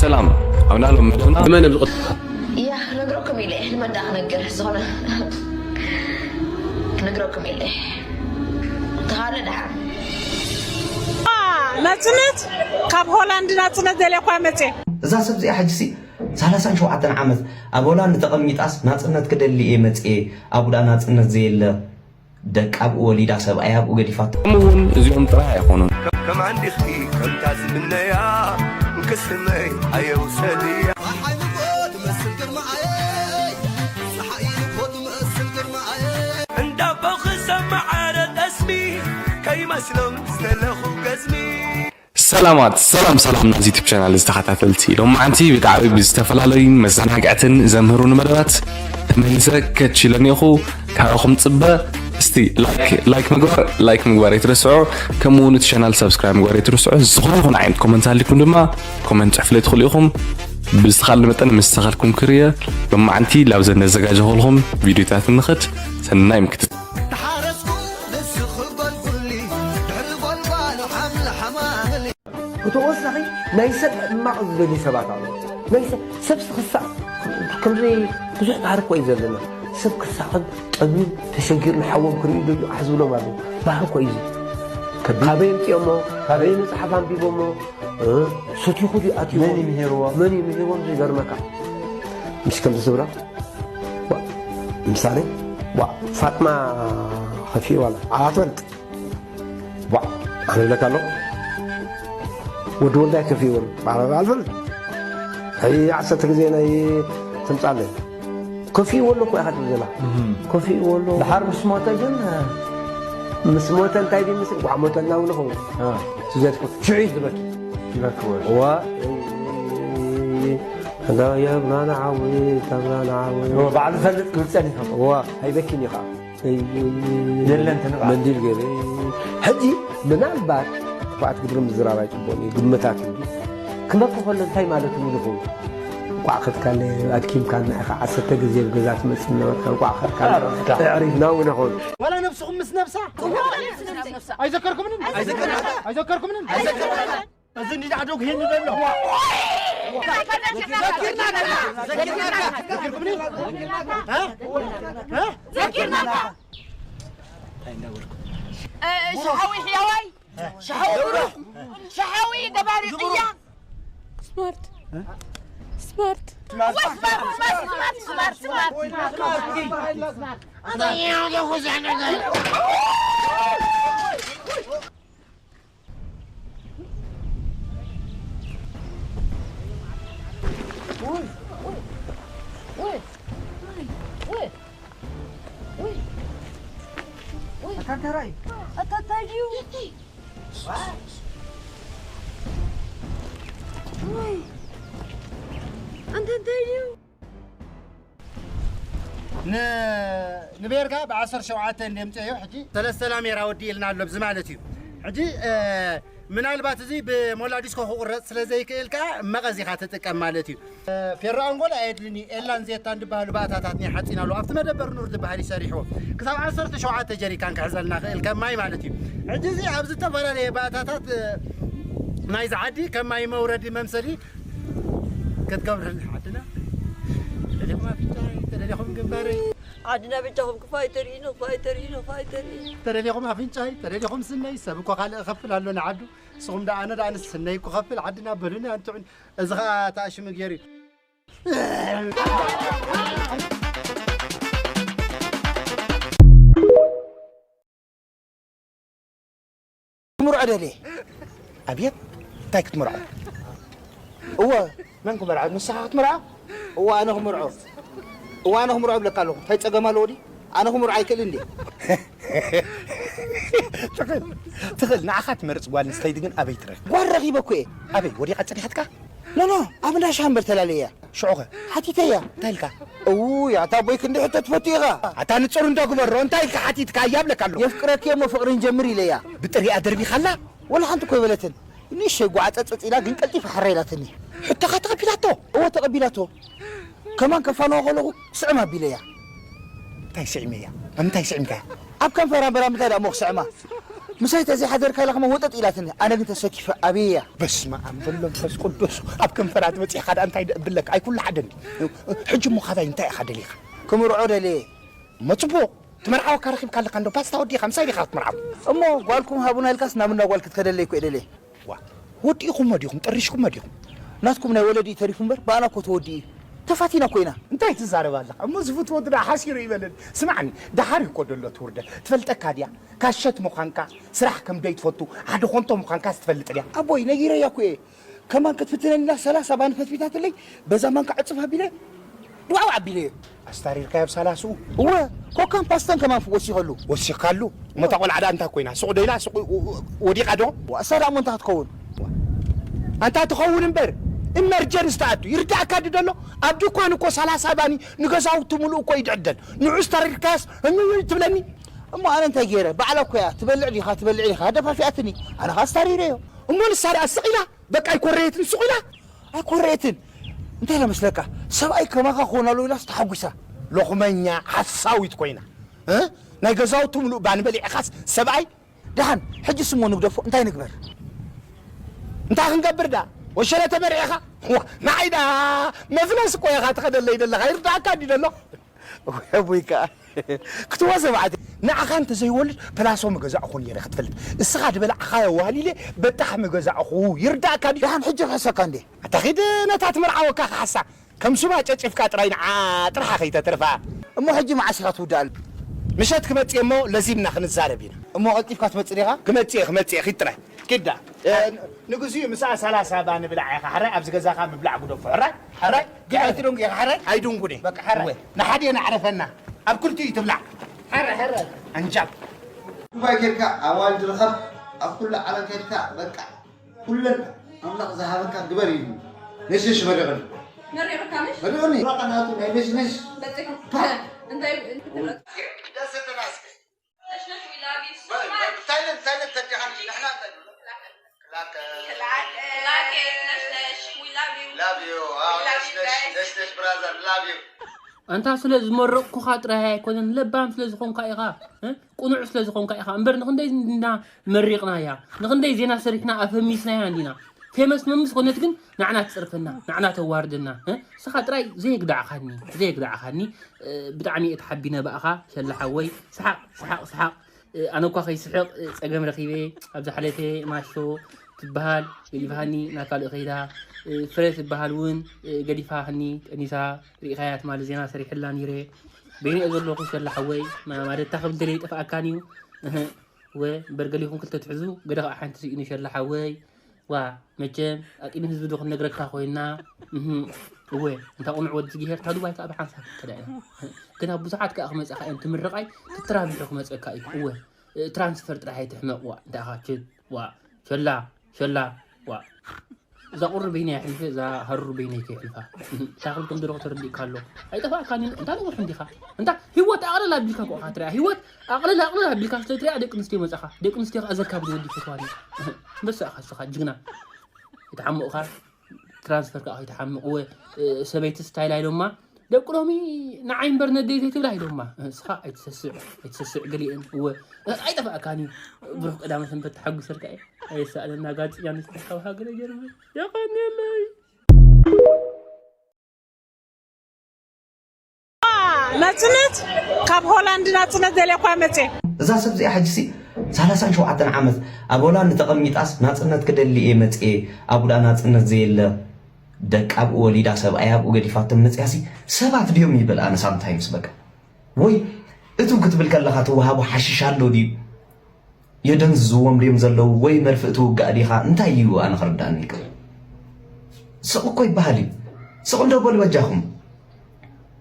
ሰላም ኣብ ናሎም መደብና ንመን ኣብ ዝቐ- እያ ክነግረኩም ኢለ እየ። ንመን ደኣ ክነግር? ዝኾነ ክነግረኩም ኢለ እየ። ተኻለ ደሓን። ናጽነት ካብ ሆላንድ ናጽነት ደልያ እኳ መጽየ። እዛ ሰብ እዚኣ ሕጂ ሲ ሰላሳን ሸውዓተን ዓመት ኣብ ሆላንድ ተቐሚጣስ ናጽነት ክደሊ እየ መጽየ ኣብኡ ደኣ ናጽነት ዘየለ ደቂ ኣብኡ ወሊዳ ሰብኣይ ኣብኡ ገዲፋቶ። ከምኡ እውን እዚኦም ጥራይ ኣይኮኑን። ከማን ዲኺ ከምታ ዝምነያ እንክስመይ ኣየውሰድያ ፀሓይ ንጎ ትመስል ግርማኣየይ ፀሓይ ንጎ ትመስል ግርማኣየይ እንዳቦ ክሰማዓረ ጠስሚ ከይመስሎም ዝተለኹ ገዝሚ ሰላማት ሰላም ሰላም ናዚ ዩቱብ ቻናል ዝተኸታተልቲ ሎማዓንቲ ብጣዕሚ ብዝተፈላለዩ መዘናግዕትን ዘምህሩን መደባት ተመሊሰ ከችለኒ ኢኹ። ካብኹም ፅበ እስቲ ላይክ ላይክ ምግባር ላይክ ምግባር ኣይትረስዑ። ከምኡ እውን እቲ ቻናል ሳብስክራይብ ምግባር ኣይትረስዑ። ዝኾነ ይኹን ዓይነት ኮመንት ኣሊኩም ድማ ኮመንት ፅሕፍለይ ትኽእሉ ኢኹም። ብዝተኻለ መጠን ምስ ተኻልኩም ክርየ ሎማዓንቲ ላብዘን ነዘጋጀኹልኹም ቪዲዮታት ንኽድ ሰናይ ምክትት ተሓረስኩ ንስኺ በልኩሊ ድሕሪ ጎልጓሉ ሓምለ ሓማምሊ ብተወሳኺ ናይ ሰብ ሕማቕ ዝደልዩ ሰባት ኣለዉ። ናይ ሰብ ሰብሲ ክሳዕ ከምዚ ብዙሕ ባህሪ እኮ እዩ ዘለና። ሰብ ክሳቕን ጠምዩን ተሸጊሩ ንሓዎም ክርእዩ ደልዩ ኣሕ ዝብሎም ኣለዉ። ባህሪ እኮ እዩ እዚ። ካበይ ኣምፅኦሞ? ካበይ መፅሓፍ ኣንቢቦሞ? እ? ሰቲኹ ድዩ ኣትዩ? መን እዩ ምሂርዎ? መን እዩ ምሂርዎም? ዘይገርመካ ምስ ከምዚ ዝብላ ዋ፣ ምሳሌ ዋ ፋጥማ ከፊኡ ዋላ ኣትበልጥ ዋ ኣነ ብለካ ኣሎ ወዲ ወልዳይ ከፊእዎ ኣሎ ባዕላ ኣልፈል ሕጂ ዓሰርተ ግዜ ናይ ትምጻለይ ከፊእዎ ኣሎ እኮ ኢኻ ትብል ዘላ ከፊእዎ ኣሎ ድሓር ምስ ሞተ ግን ምስ ሞተ እንታይ ድዩ ምስል ጓዕ ሞተልና እውን ኸውን ትዘትኩ ሽዑ እዩ ዝበኪ ይበክዎ ዋ ዳ የብራና ዓዊ ተብራና ዓዊ ባዕሉ ፈልጥ ክብል ጸኒሑ ዋ ኣይበኪን እዩ ከዓ የለን ተንብዓ መንዲል ገይረ ሕጂ ምናልባት ክፍኣት ግብሪ ምዝራብ ኣይፅቡቕን እዩ ግምታት እዩ ክመኪ ከሎ እንታይ ማለት እውን ይኸውን እንቋዕ ከድካለ ኣድኪምካ ንዕኻ ዓሰርተ ግዜ ኣብ ገዛ ትመፅእ እናበልካ እንቋዕ ከድካ ኣዕሪፍና እውን ይኸውን ዋላ ነብስኹም ምስ ነብሳ ኣይዘከርኩምንን ኣይዘከርኩምንን እዚ እንዲ ዳዕዶ ክሄን ዘሎ ዘኪርናካ ዘኪርናካ ዘኪርኩምኒ ዘኪርናካ ሸሓዊ ሕያዋይ ሸሓዊ ብሩኽ ሸሓዊ ገባሪ ቅያ ስማርት ስማርት ወታደራይ ኣታታይ ድዩ ወይ ኣንተ እንታይ ድዩ ንቤርካ ብ ዓሰርተ ሸውዓተ እንድምፀዮ ሕጂ ሰለስተ ላሜራ ወዲእልና ኣሎ ብዚ ማለት እዩ ሕጂ ምናልባት እዚ ብሞላ ዲስኮ ክቁረፅ ስለ ዘይክእል ከዓ መቐዚኻ ትጥቀም ማለት እዩ ፌሮ ኣንጎላ ኣየድልን እዩ ኤላን ዜታን ዝበሃሉ ባእታታት ናይ ሓፂን ኣለዉ ኣብቲ መደበር ኑር ዝበሃል ይሰሪሕዎ ክሳብ ዓሰርተ ሸውዓተ ጀሪካን ክሕዘልና ክእል ከም ማይ ማለት እዩ ሕጂ እዚ ኣብ ዝተፈላለየ ባእታታት ናይዚ ዓዲ ከም ማይ መውረዲ መምሰሊ ክትገብርልና ዓድና ተደሊኹም ኣፍንጫይ ተደሊኹም ግንባረይ ዓድና በጃኹም ክፋይ ተርእዩ ንኽፋይ ተርእዩ ንኽፋይ ተርእዩ ተደሊኹም ኣፍንጫይ ተደሊኹም ስነይ ሰብ እኮ ካልእ እኸፍል ኣሎ ንዓዱ ንስኹም ደኣ ኣነ ደኣ ንስነይ ክኸፍል ዓድና በሉኒ ኣንትዑን እዚ ኸኣ ተኣሽሙ ገይሩ እዩ ክትምርዖ ደልየ ኣብየት እንታይ ክትምርዖ እወ መን ክመርዖ ንስኻ ክትምርዖ እወ ኣነ ክምርዖ እወ ኣነ ክምርዖ ይብለካ ኣለኹ እንታይ ፀገም ኣለዎ ድዩ ኣነ ክምርዖ ኣይክእልን ድየ ትኽእል ንዓኻ ትመርፅ ጓል ንስተይቲ ግን ኣበይ ትረክ ጓል ረኺበ እኮ እየ ኣበይ ወዲቓ ፀኒሓትካ ኖኖ ኣብ እንዳ ሻምበል ተላለየ እያ ሽዑኸ ሓቲተያ እንታይ ኢልካ እውይ ኣታ ኣቦይ ክንዲ ሕቶ ትፈቱ ኢኻ ኣታ ንፁር እንዶ ግበሮ እንታይ ኢልካ ሓቲትካ እያ ብለካ ኣለኹ የፍቅረኪ እሞ ፍቕሪ ንጀምር ኢለያ ብጥሪኣ ደርቢኻላ ወላ ሓንቲ እኮ ይበለትን ንእሸይ ጓዓፀፀፅ ኢላ ግን ቀልጢፋ ሕረ ኢላትኒ ሕቶኻ ተቐቢላቶ እወ ተቐቢላቶ ከማን ከፋንዋ ከለኹ ስዕም ኣቢለያ እንታይ ስዒመያ ኣብ ምንታይ ስዒምካያ ኣብ ከንፈራ በራ ምንታይ ደኣ እሞ ክስዕማ ምሳይ ተዘይሓደርካ ኢላ ከማ ወጠጥ ኢላትኒ። ኣነ ግን ተሰኪፈ ኣበያ። በስመ ኣብ በሎ መንፈስ ቅዱስ። ኣብ ከንፈራ ትመጽእ ኢኻ ደኣ እንታይ ደኣ እብለካ? ኣይኩሉ ሓደ እንዲ። ሕጂ እሞ ካባይ እንታይ ኢኻ ደሊኻ? ክምርዖ ደልየ። እሞ ጽቡቕ። ትመርዓወካ ረኺብካ ኣለካ እንዶ ፓስታ ወዲኻ ምሳይ ዲኻ ክትምርዓው? እሞ ጓልኩም ሃቡና ኢልካስ ናብ እንዳ ጓል ክትከደለይ እኮ እየ ደልየ። ዋ፣ ወዲእኹሞ ዲኹም? ጠሪሽኩሞ ዲኹም? ናትኩም ናይ ወለዲ ተሪፉ እምበር ብኣና እኮ ተወዲኡ እዩ። ተፋቲና እኮ ኢና። እንታይ ትዛረብ ኣለኻ? እሞ ዝፍትዎ ወዲ ደኣ ሓሲሩ ይበለኒ። ስማዕኒ፣ ደሓር እዩ እኮ ደሎ እቲ ውርደት። ትፈልጠካ ድያ? ካሸት ምዃንካ፣ ስራሕ ከም ደይትፈቱ፣ ሓደ ኾንቶ ምዃንካስ ትፈልጥ ድያ? ኣቦይ፣ ነጊረያ እኮ እየ። ከማን ክትፍትነኒ ኢላ ሰላሳ ባኒ ፈትፊታትለይ፣ በዛ ማንካ ዕጽፍ ኣቢለ፣ ድዋው ኣቢለዮ። ኣስታሪርካዮ ኣብ ሰላስኡ? እወ፣ ኮካን ፓስተን ከማን ወሲኸሉ። ወሲኽካሉ? እሞ እታ ቆልዓ ደኣ እንታይ ኮይና? ሱቕ ዶ ኢላ? ሱቕ ወ-፣ ወ-፣ ወዲቓ ዶ? ዋ፣ እሳ ደኣ እሞ እንታይ ክትከውን? ኣንታ ትኸውን እምበር፣ ኢመርጀንስ ትኣቱ። ይርዳእካ ድዩ ደሎ? ኣብ ድኳን እኮ ሰላሳ ባኒ ንገዛውቲ ሙሉእ እኮ እዩ ድዕደል። ንዑ ኣስታሪርካዮስ፣ እምም ትብለኒ? እሞ ኣነ እንታይ ገይረ? ባዕላ እኮ እያ። ትበልዕ ዲኻ? ትበልዕ ዲኻ? ደፋፊኣትኒ። ኣነ ኸኣ ኣስታሪረዮ። እሞ ንሳ ደኣ ስቕ ኢላ? በቃ ኣይኮረየትን ሱቕ ኢላ? ኣይኮረየትን። እንታይ ኢላ መስለካ? ሰብኣይ ከማኻ ክኾን ኣለዎ ኢላስ ተሓጒሳ። ሎኽመኛ ሓሳዊት ኮይና። እ? ናይ ገዛውቲ ምሉእ ባኒ በሊዕኻስ ሰብኣይ? ደሓን፣ ሕጂ ስሞ ንግደፎ፣ እንታይ ንግበር? እንታይ ክንገብር ደኣ? ወሸለ ተመርዒኻ? ዋ፣ ንዓይ ደኣ መፍለስ እኮ ኢኻ ትኸደለይ ዘለኻ። ይርዳእካ ድዩ ደሎ? ወይ ኣቦይ ከኣ ክትዋ ሰብዓት ንዓኻ እንተዘይወልድ ፕላሶ ምገዛእኹ ነይረ ክትፈልጥ። እስኻ ዝበላዕኻዮ ዋሊለ በጣሕ ምገዛእኹ። ይርዳእካ ድዩ? ደሓን ሕጂ ክሕሰካ እንዴ? ኣታ ኺድ ነታ ትምርዓወካ ክሓሳ። ከም ሱባ ጨጭፍካ ጥራይ ንዓ ጥርሓ ኸይተትርፋ። እሞ ሕጂ መዓስ ኢኻ ትውድኣሉ? ምሸት ክመጽእ እሞ ለዚምና ክንዛረብ ኢና። እሞ ቀልጢፍካ ትመጽእ ዲኻ? ክመጽእ እየ፣ ክመጽእ እየ፣ ኺድ ጥራይ። ኪዳ፣ እ፣ ንግዜኡ ምሳኣ ሰላሳ ባኒ ብላዕ ኢኻ። ሕራይ ኣብዚ ገዛኻ ምብላዕ ጉደፎ። ሕራይ፣ ሕራይ። ግዕቲ ዶንጉ ኢኻ። ሕራይ። ኣይድንጉን እየ። በቃ፣ ሕራይ። እወ። ንሓደ ነዕረፈና። ኣብ ክልቲኡ ትብላዕ። ሕራይ፣ ሕራይ። ኣንጃል። ኩባይ ጌርካ፣ ኣዋልድ ርኸብ፣ ኣብ ኩሉ ዓለም ከድካ፣ በቃ፣ ኩለን ኣምላኽ ዝሃበካ ግበር ኢሉ። ነሽነሽ መሪቕኒ። መሪቕካ ነሽ? መሪቕኒ። በቃ፣ ናቱ ናይ ነሽነሽ። በጺሑ። ፓ። እንታይ፣ እንታይ ደስ ደናስከ። ነሽነሽ፣ we love you so much። ታይለንድ፣ ታይለንድ ተዲኻ ንሕና እንታይ ንብሎ? ክላከ። ክላከ። ክላከ፣ ነሽነሽ፣ we love you። Love you። አዎ፣ we love you ነሽነሽ፣ guys። ነሽነሽ ብራዘር፣ love you። ኣንታ ስለ ዝመረቕኩኻ ጥራይ ኣይኮነን፣ ለባም ስለ ዝኾንካ ኢኻ፣ እ? ቅኑዕ ስለ ዝኾንካ ኢኻ። እምበር ንኽንደይ እንዲና መሪቕናያ፣ ንኽንደይ ዜና ሰሪሕና ኣፈሚስናያ እንዲና። ፌመስ መምስ ኮነት ግን ንዓና ትጸርፈና፣ ንዓና ተዋርደና፣ እ? ንስኻ ጥራይ ዘየግዳዕካኒ፣ ዘየግዳዕካኒ፣ እ፣ ብጣዕሚ እየ ተሓቢነ ብኣኻ ሸላ ሓወይ። ሰሓቕ፣ ሰሓቕ፣ ሰሓቕ። እ፣ ኣነ እኳ ከይስሕቕ፣ እ፣ ጸገም ረኺበ። ኣብዛ ሓለፈ ማሾ ትበሃል ገዲፋኒ ናብ ካልእ ከይዳ። እ፣ ፍረ ትበሃል እውን፣ እ፣ ገዲፋኒ ጠኒሳ። ርኢኻያ ትማሊ ዜና ሰሪሐላ ነይረ። በይነ እየ ዘለኹ ሸላ ሓወይ። ማ-፣ ማለት እታ ክብል ደልየ ይጠፍኣካን እዩ። እህ፣ ወ፣ እምበር ገሊኹም ክልተ ትሕዙ፣ ገለ ኸዓ ሓንቲ ስኢኑ ሸላ ሓወይ። ዋ፣ መቸም ኣጢኑ ህዝቢ ዶ ክንነግረካ ኮይና? እህ፣ እወ፣ እንታ ቁኑዕ ወዲ ዝግሄር፣ እታ ዱባይ ከኣ ብሓንሳብ ከዳ ኢና። ግን ኣብ ብዙሓት ከኣ ክመጻኻ እየን፣ ትምርቓይ፣ ትትራቢሑ ክመጸካ እዩ። እወ፣ እ፣ ትራንስፈር ጥራሕ ኣይትሕመቕ፣ ዋ፣ እንታይ ኢኻ፣ ችድ፣ ዋ፣ ሸላ፣ ሸላ፣ ዋ። እዛ ቁሪ በይነይ ኣሕሊፈ፣ እዛ ሃሩር በይነይ ከይሕልፋ። እንታይ ክብል ከም ዘለኹ ተረዲእካ ኣሎ። ኣይጠፋእካን እዩ። እንታ ነዊሕ እንዲኻ። እንታ ህይወት ኣቕልል ኣቢልካ እኮ ኢኻ ትሪኣ። ህይወት ኣቕልል፣ ኣቕልል ኣቢልካ ስለ ትሪኣ ደቂ ኣንስትዮ መጻኻ። ደቂ ኣንስትዮ ከኣ ዘካብድ ወዲ ይፈትዋን እዩ። ኣንበሳ ኢኻ ንስኻ፣ ጅግና። ኣይትሓምቕ ኢኻ። ትራንስፈር ከኣ ከይትሓምቕ። እወ፣ እ፣ ሰበይቲ ስታይል ኣይሎማ። ደቂ ሎሚ ንዓይ እምበር ነደይ ዘይትብላ ኢሎማ። ንስኻ ኣይትሰስዕ፣ ኣይትሰስዕ ገሊአን። እወ፣ ኣይጠፋእካን እዩ። ብሩኽ ቀዳመ ሰንበት ተሓጒሰልካ እየ። ኣየሳእነና ጋዜጠኛ ንስኻ ካብ ሃገረ ጀርመን። የቐንየለይ። ናጽነት፣ ካብ ሆላንድ ናጽነት ደልየ እኳ መጽየ። እዛ ሰብ እዚኣ ሕጂ ሲ ሰላሳን ሸውዓተን ዓመት ኣብ ሆላንድ ተቐሚጣስ ናጽነት ክደሊ እየ መጽየ፣ ኣብኡ ደኣ ናጽነት ዘየለ። ደቃ ኣብኡ ወሊዳ፣ ሰብኣያ ኣብኡ ገዲፋቶም መጽያሲ ሰባት ድዮም ይብል ኣነ ሳምታይምስ በቃ። ወይ እቱ ክትብል ከለኻ ትወሃቦ ሓሽሽ ኣሎ ድዩ? የደንዝዝዎም ድዮም ዘለዉ ወይ መርፍእ ትውጋእ ዲኻ? እንታይ እዩ ኣነ ክርዳእኒ ይክእል? ስቕ እኮ ይበሃል እዩ። ስቕ እንዶ በሉ በጃኹም።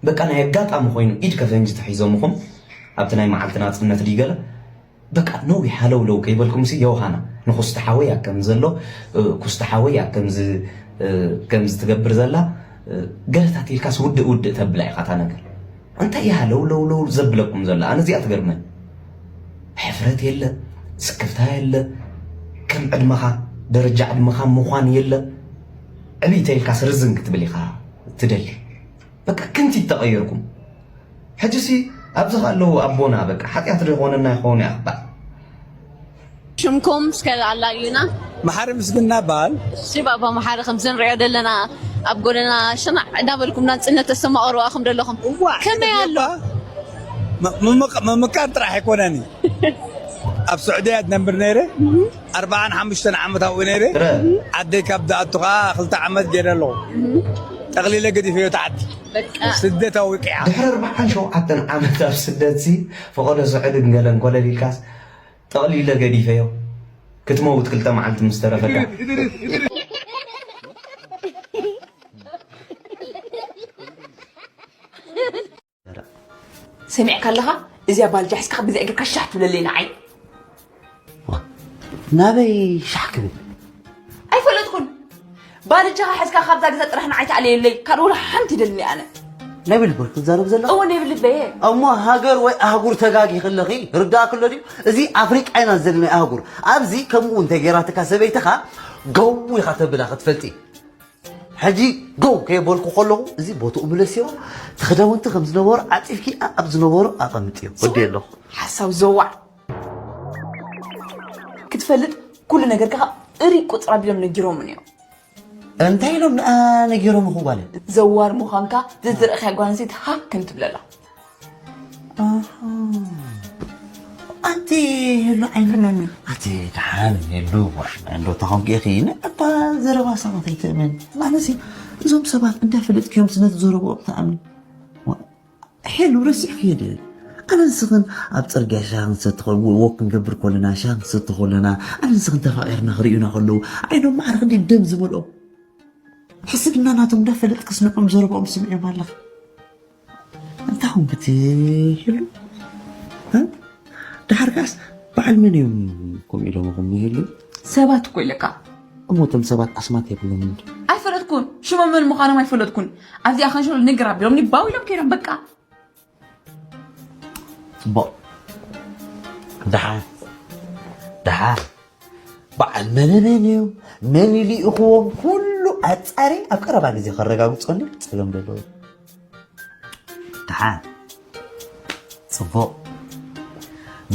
በቃ ናይ ኣጋጣሚ ኮይኑ ኢድ ከፈንጂ ተሒዞምኹም ኣብቲ ናይ መዓልቲ ናጽነት ድዩ ገለ በቃ ነዊሕ ሃለውለው ከይበልኩምሲ ዮሃና ንኩስቲ ሓወይ እያ ከም ዘሎ፣ እ፣ ኩስቲ ሓወይ እያ ከምዚ፣ እ፣ ከምዚ ትገብር ዘላ፣ እ፣ ገለታት ኢልካስ ውድእ ውድእ ተብላ ኢኻ እታ ነገር። እንታይ እያ ሃለውለውለው ዘብለኩም ዘላ? ኣነ እዚኣ ትገርመኒ። ሕፍረት የለ፣ ስክፍታ የለ፣ ከም ዕድመኻ፣ ደረጃ ዕድመኻ ምዃን የለ። ዕብይ ተይልካስ ርዝን ክትብል ኢኻ ትደሊ። በቃ ክንቲት ተቐየርኩም። ሕጂሲ ኣብዚ ከ ኣለዉ ኣቦና በቃ ሓጢኣት ዶ ይኾነና ይኸውን ያኽባእ? ሽምኩም እስከ ኣላልዩና። መሓሪ ምስግና በሃል። እሺ ባባ መሓሪ፣ ከምዚ ንሪኦ ዘለና ኣብ ጎደና ሸናዕ እንዳበልኩም ናጽነት ተስተማቕሩ ኣኹም ዘለኹም። እዋ፣ ከመይ ኣሎ? እባ፣ ም-፣ ምምቅ-፣ ምምቃር ጥራሕ ኣይኮነን። ኣብ ስዑድያ ዝነብር ነይረ። ኣርባዓን ሓሙሽተን ዓመት ኣብኡ ነይረ። ዓደይ ካብ ዝኣቱ ኸዓ ክልተ ዓመት ገይረ ኣለኹ። ጠቕሊለ ገዲፈዮ ተዓዲ። በቃ። ስደት ኣውቂዓ። ድሕሪ ኣርባዓን ሸውዓተን ዓመት ኣብ ስደትሲ፣ ፈቐዶ ስዑድን ገለን ኮለል ኢልካስ፣ ጠቕሊለ ገዲፈዮ። ክትመውት ክልተ መዓልቲ ምስ ተረፈካ። ሰሚዕካ ኣለኻ? እዚኣ ባልጃ ሒዝካ ብዚ እግርካ ሻሕ ትብለለይ ንዓይ። ናበይ ሻሕ ክብል? ኣይፈለጥኩን። ባልጃኻ ሒዝካ ካብዛ ገዛ ጥራሕ ንዓይ ተኣለየለይ። ካልእ ወላ ሓንቲ ይደልኒ ኣነ። ናይ ብልቢ ክትዛረብ ዘለኻ? እወ፣ ናይ ብልበየ። እሞ ሃገር ወይ ኣህጉር ተጋጊኺ ኣለኺ። ርዳእኪ ኣሎ ድዩ? እዚ ኣፍሪቃ ኢና ዘለና ኣህጉር። ኣብዚ ከምኡ እንተ ጌራትካ ሰበይትኻ፣ ገው ኢኻ ተብላ ክትፈልጢ። ሕጂ ገው ከየበልኩ ከለኹ፣ እዚ ቦትኡ ምለስዮ፣ እቲ ክዳውንቲ ከም ዝነበሩ ዓጺፍኪ፣ ኣብ ዝነበሩ ኣቐምጥዮ። ወዲ ኣለኹ። ሓሳብ ዘዋዕ። ክትፈልጥ ኩሉ ነገርካ እሪ ቁጽር ኣቢሎም ነጊሮምን እዮም። እንታይ ኢሎም ንኣ ነጊሮም ይኹ ጓለ? ዘዋር ምዃንካ ዝዝረእካ ጓል ኣንስተይቲ ሃክ እንትብለላ። ኣንቲ ሄሉ ዓይኒ። ኣቲ ደሓን ሄሉ፣ ዋሽ እንዶ ተኾንኪ ኢኺ። ንዕባ ዘረባ ሰባት ኣይትእመን። ማለትሲ፣ እዞም ሰባት እንዳፈለጥክዮም ስለ ዝዘረብኦም ትኣምን። ዋ-፣ ሄሉ ረሲዕክዮ ዶ? ኣነ ንስኽን ኣብ ጽርግያ ሻሂ ክንሰቲ ከ-፣ ወክ ክንገብር ከለና፣ ሻሂ ክንሰቲ ከለና፣ ኣነ ንስኽን ተፋቒርና ክርእዩና ከለዉ፣ ዓይኖም ማዕረ ክንደይ ደም ዝመልኦም። ሕስብና ናቶም እንዳፈለጥክስ ንዕኦም ዘረብኦም ስምዕዮም ኣለኺ። እንታይ ኾንኪ ትህሉ? እ? ደሓር ከኣስ በዓል መን እዮም ከምኡ ኢሎምኹም ይህሉ? ሰባት እኮ ኢለካ። እሞ እቶም ሰባት ኣስማት የብሎም እንዲ? ኣይፈለጥኩን። ሽሞም መን ምዃኖም ኣይፈለጥኩን። ኣብዚኣ ከንሸሎ ንግር ኣቢሎምኒ ባው ኢሎም ከይዶም በቃ። ጽቡቕ። ደሓር፣ ደሓር በዓል መን መን እዮም፣ መን ይልእኽዎም፣ ኩሉ ኣጻሪ ኣብ ቀረባ ግዜ ከረጋግጾኒ ጸገም ዘለዎ። ደሓን። ጽቡቕ።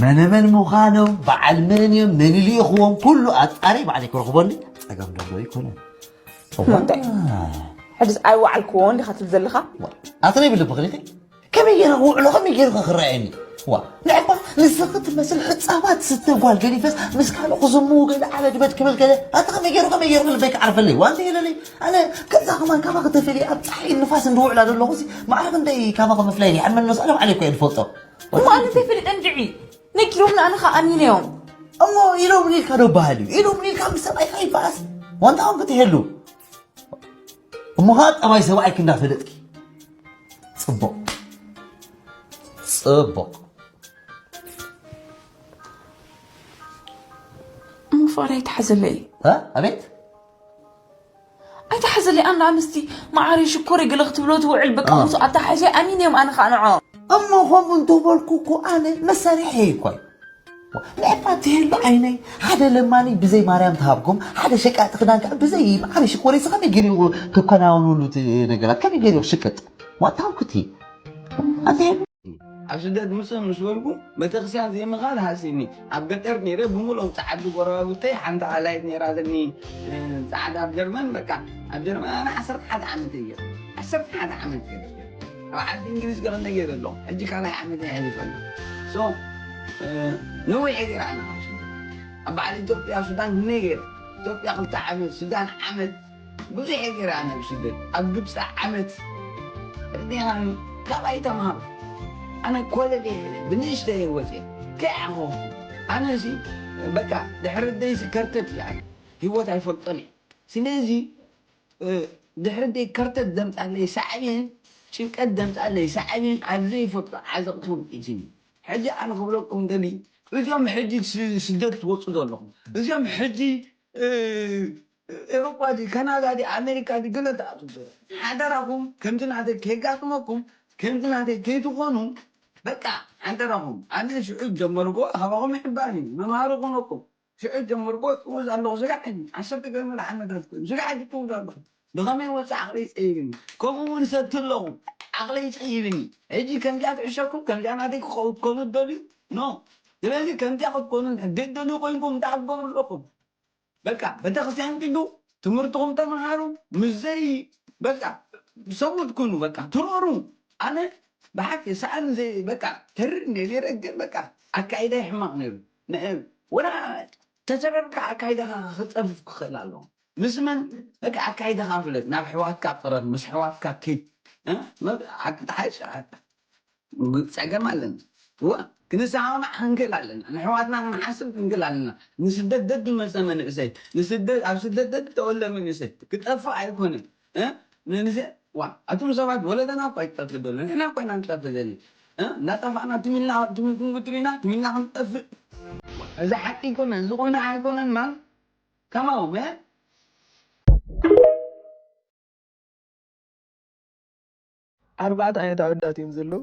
መነመን ምዃኖም፣ በዓል መን እዮም፣ መን ይልእኽዎም፣ ኩሉ ኣጻሪ ባዕለይ ክረኽቦኒ ጸገም ዘለዎ ኣይኮነን። እሞ እንታይ? ሕጅስ ኣይወዓልክዎን ዲኻ ትብል ዘለኻ? ኣትረይ ብልብኺ ዲኺ? ከመይ ገይረ ክውዕሎ፣ ከመይ ገይሩ ከ ክረኣየኒ? ዋ፣ ንዕባ ንስኺ ትመስል ሕጻባት ስተ ጓል ገዲፈስ ምስ ካልእ ክዝምዉ ገለ ዓበድበድ ክብል ገለ፣ ኣታ ከመይ ገይሩ፣ ከመይ ገይሩ ልበይ ክዓርፈለይ? ዋ፣ እንተ ኢለለይ፣ ኣነ ከዛ ከማን ካባኺ ተፈልየ ኣብ ጸሓይን ንፋስን ዝውዕላ ዘለኹሲ፣ ማዕረ ክንደይ ካባኺ ምፍላይ ይሓመኒ፣ ነሱ ኣለም ዓለይ እኮ እየ ዝፈልጦ። እሞ ኣነ እንታይ ፈሊጠ እንድዒ? ነጊሮምኒ ኣነ ኸኣ ኣሚነዮም። እሞ ኢሎምኒ ኢልካ ዶ በሃል እዩ? ኢሎምኒ ኢልካ ምስ ሰብኣይካ ይበኣስ? ዋንታ ውን ክትሄሉ። እሞ ኸዓ ጠባይ ሰብኣይኪ እንዳፈለጥኪ። ጽቡቕ። ጽቡቕ። እሞ ፍቕሪ ኣይትሓዘለይ። እ? ኣቤት? ኣይትሓዘለይ፣ ኣንዳ ኣንስቲ መዓረይ ሽኮረይ ገለ ክትብሎ ትውዕል፣ በቃ እ። ምስ ኣተሓሕዘ ኣሚነዮም ኣነ ኸኣ ንዖ። እሞ ከምኡ እንተበልኩ እኮ ኣነ መሳርሒ እኮ እዩ። ንዕባ ትህሉ ዓይነይ፣ ሓደ ለማኒ ብዘይ ማርያም ትሃብኩም፣ ሓደ ሸቃጢ ክዳን ከዓ ብዘይ መዓረይ ሽኮረይ፣ እዚ ከመይ ገይሩ ክከናወኑሉ እቲ ነገራት? ከመይ ገይሩ ክሽቅጥ? ዋታው ክቲ። ኣንተ ኣብ ስደት ምጽእ ምስ በልኩ፣ ቤተክርስትያን ዘይምኻድ ሃሲኒ። ኣብ ገጠር ነይረ፣ ብምሉኦም ጸዓዱ ጎረባብተይ፣ ሓንቲ ኣላይት ነይራትኒ፣ እ፣ ጸዓዳ ኣብ ጀርመን፣ በቃ፣ ኣብ ጀርመን ኣነ ዓሰርተ ሓደ ዓመት እየ። ዓሰርተ ሓደ ዓመት እየ። ኣብ ዓዲ እንግሊዝ ገለ ነገር ኣሎ። ሕጂ ካልኣይ ዓመት እየ ሕሊፈ ኣሎ። ሶ፣ እ፣ ነዊሕ እየ ገይረ ኣነ ኣብ ስደት። ኣብ በዓል ኢትዮጵያ፣ ሱዳን፣ ክንደይ ገይረ። ኢትዮጵያ ክልተ ዓመት፣ ሱዳን ዓመት፣ ብዙሕ እየ ገይረ ኣነ ኣብ ስደት። ኣብ ግብፂ ዓመት። ርዲኻኒ፣ ካባይ ተምሃር። ኣነ ኮለል እየ፣ ብንእሽተይ ህይወት እየ። ከይዓኸኹ። ኣነ ሲ፣ በቃ፣ ድሕሪ ደይሲ ከርተት እየ ኣነ። ህይወት ኣይፈልጦን እየ። ስለዚ፣ እ፣ ድሕሪ ደይ ከርተት ዘምጻለይ ሳዕቤን፣ ጭንቀት ዘምጻለይ ሳዕቤን ኣብ ዘይፈልጦ ዓዘቕቲ ወዲእትኒ። ሕጂ ኣነ ክብለኩም ደሊ፣ እዞም ሕጂ ስ-፣ ስደት ትወጹ ዘለኹም፣ እዞም ሕጂ፣ እ፣ ኤውሮጳ ድዩ፣ ካናዳ ድዩ፣ ኣሜሪካ ድዩ፣ ገለ ትኣትዉ ዘለኹም፣ ሓደራኹም ከምዚ ናተይ ከየጋጥመኩም፣ ከምዚ ናተይ ከይትኾኑ፣ በቃ ሓደራኹም። ኣነ ሽዑ ጀመርኩ፣ ካባኹም ይሕባር እዩ፣ መምሃሪ ኩነኩም። ሽዑ ጀምርዎ ጥውዝ ኣለኹ። ስጋዕ ሕጂ ዓሰርተ ገለ ዓመታት ኮይኑ፣ ስጋዕ ሕጂ ጥውዝ ኣለኹ። ብኸመይ ወፅእ ዓቕለይ ፀይብኒ። ከምኡ እውን ሰቲ ኣለኹ፣ ዓቕለይ ፀይብኒ። ሕጂ ከምዚኣ ትዕሸኩም፣ ከምዚኣ ናተይ ክኸውን ትኮኑ ትደልዩ? ኖ። ስለዚ ከምዚኣ ክትኮኑ እንድሕር ደደልዩ ኮይንኩም እንታይ ክትገብሩ ኣለኹም? በቃ ቤተክርስትያን ኪዱ ትምህርትኹም ተምሃሩ። ምስዘይ በቃ ሰብኡት ኩኑ፣ በቃ ትረሩ። ኣነ ብሓቂ ሰኣን ዘይ በቃ ተርር እንደ ነይረ፣ ግን በቃ ኣካይዳይ ሕማቕ ነይሩ። ንዕ ወላ ተሰረርካ ኣካይዳኻ ክጸፍፍ ክኽእል ኣለዎ። ምስ መን በቃ ኣካይዳኻ ፍለጥ። ናብ ሕዋትካ ቅረብ፣ ምስ ሕዋትካ ኪድ። እ? መብ-፣ ሓቂ ተሓይሽ፣ ጸገም ኣለና። እወ፣ ክንሰማማዕ ክንክእል ኣለና። ንሕዋትና ክንሓስብ ክንክእል ኣለና። ንስደት ደድ መጸ መንእሰይ፣ ንስደት፣ ኣብ ስደት ደድ ተወልደ መንእሰይ ክጠፍእ ኣይኮነን። እ? ንንስ-፣ ዋ፣ ኣቱም ሰባት ወለደና እኮ ኣይትጠፍእ ዘሎ፣ ንሕና እኮ ኢና ንጠፍእ ዘለና። እ? እናጠፋእና ትም ኢልና፣ ትም ክንጉትር ኢና፣ ትም ኢልና ክንጠፍእ። እዚ ሓቂ ኣይኮነን፣ እዚ ኮይኑ ኣይኮነን ማን ከማኡ፣ እ? ኣርባዕተ ዓይነት ኣወዳት እዮም ዘለዉ።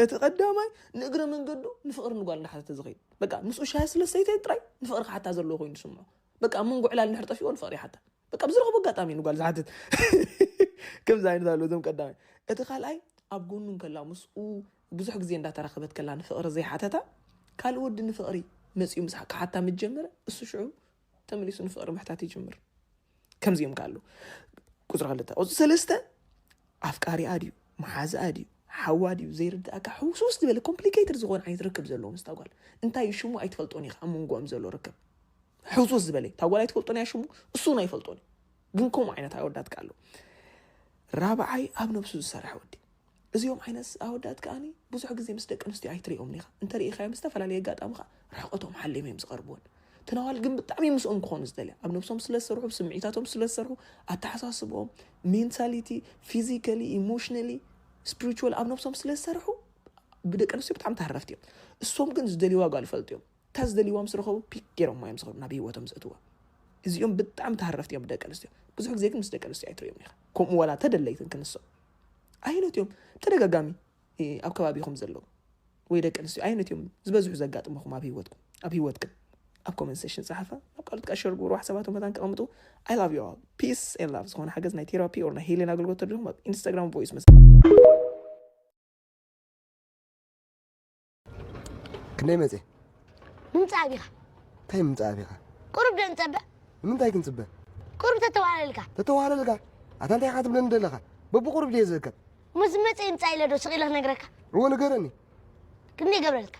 እቲ ቀዳማይ ንእግረ መንገዱ ንፍቕሪ ንጓል እንዳሓተተ ዝኸይድ። በቃ ምስኡ ሻሂ ስለ ሰይተ ጥራይ ንፍቕሪ ክሓታ ዘለዎ ኮይኑ ዝስምዖ። በቃ ኣብ መንጎ ዕላል እንድሕር ጠፊእዎ ንፍቕሪ ይሓታ። በቃ ብዝረኽቦ ኣጋጣሚ ንጓል ዝሓትት። ከምዚ ዓይነት ኣለዉ እዞም ቀዳማይ። እቲ ካልኣይ ኣብ ጎኑ እንከላ ምስኡ ብዙሕ ግዜ እንዳተራኸበት ከላ ንፍቕሪ ዘይሓተታ፣ ካልእ ወዲ ንፍቕሪ መጺኡ ምስ ክሓታ ምስ ጀመረ፣ እሱ ሽዑ ተመሊሱ ንፍቕሪ ምሕታት ይጅምር። ከምዚኦም ከ ኣለዉ። ቁጽሪ ክልተ። ቁጽሪ ሰለስተ ኣፍቃሪኣ ድዩ፣ መሓዝኣ ድዩ፣ ሓዋ ድዩ ዘይርድኣካ ሕውስውስ ዝበለ ኮምፕሊኬትድ ዝኾነ ዓይነት ርክብ ዘለዎ ምስታ ጓል። እንታይ እዩ ሽሙ ኣይትፈልጦን ኢኻ ኣብ መንጎኦም ዘሎ ርክብ። ሕውስውስ ዝበለ። እታ ጓል ኣይትፈልጦን እያ ሽሙ፣ እሱ እውን ኣይፈልጦን እዩ። ግን ከምኡ ዓይነት ኣወዳት ከ ኣለዉ። ራብዓይ ኣብ ነብሱ ዝሰርሕ ወዲ። እዚኦም ዓይነት ኣወዳት ከኣኒ ብዙሕ ግዜ ምስ ደቂ ኣንስትዮ ኣይትሪኦምን ኢኻ። እንተ ርኢኻዮም ብዝተፈላለየ ኣጋጣሚ ኸኣ ርሕቐቶም ሓልዮም እዮም ዝቐርብወን። እተን ኣዋልድ ግን ብጣዕሚ ምስኦም ክኾኑ ዝደልያ። ኣብ ነብሶም ስለ ዝሰርሑ፣ ብስምዒታቶም ስለ ዝሰርሑ፣ ኣተሓሳስብኦም፣ ሜንታሊቲ፣ ፊዚካሊ፣ ኢሞሽናሊ፣ ስፒሪቹዋል ኣብ ነብሶም ስለ ዝሰርሑ ብደቂ ኣንስትዮ ብጣዕሚ ተሃረፍቲ እዮም። እሶም ግን ዝደልይዋ ጓል ይፈልጡ እዮም። እታ ዝደልይዋ ምስ ረኸቡ ፒክ ገይሮማ እዮም ዝኸዱ ናብ ህይወቶም ዘእትዋ። እዚኦም ብጣዕሚ ተሃረፍቲ እዮም ብደቂ ኣንስትዮ። ብዙሕ ግዜ ግን ምስ ደቂ ኣንስትዮ ኣይትርእዮም ኢኻ። ከምኡ ዋላ ተደለይትን ክንሶም ኣይነት እዮም ተደጋጋሚ ኣብ ከባቢኹም ዘለዉ ወይ ደቂ ኣንስትዮ ኣይነት እዮም ዝበዝሑ ዘጋጥምኹም ኣብ ህይወትኩም ኣብ ህይወትክን ኣብ ኮመንት ሴሽን ጸሓፋ ኣብ ካልኦት ከኣ ሸር ግበሩ። ሓሳባቶም መታን ከቐምጡ። I love you all. Peace and love። ዝኾነ ሓገዝ ናይ ቴራፒ or ናይ ሂሊንግ ኣገልግሎት ተድልኹም ኣብ ኢንስታግራም ቮይስ መስ ክንደይ መጽየ? ምምጻእ ኣቢኻ። እንታይ ምምጻእ ኣቢኻ? ቁሩብ ዶ ንጸበ? ንምንታይ ክንጽበ? ቁሩብ ተተዋህለልካ። ተተዋህለልካ? ኣታ እንታይ ኢኻ ትብለኒ ዘለኻ? በብቁሩብ ድየ ዝእከብ? እሞ ዝመጸ ይምጻእ ኢለ ዶ ስቕ ኢለ ክነግረካ? እወ ንገረኒ። ክንደይ ይገብረልካ?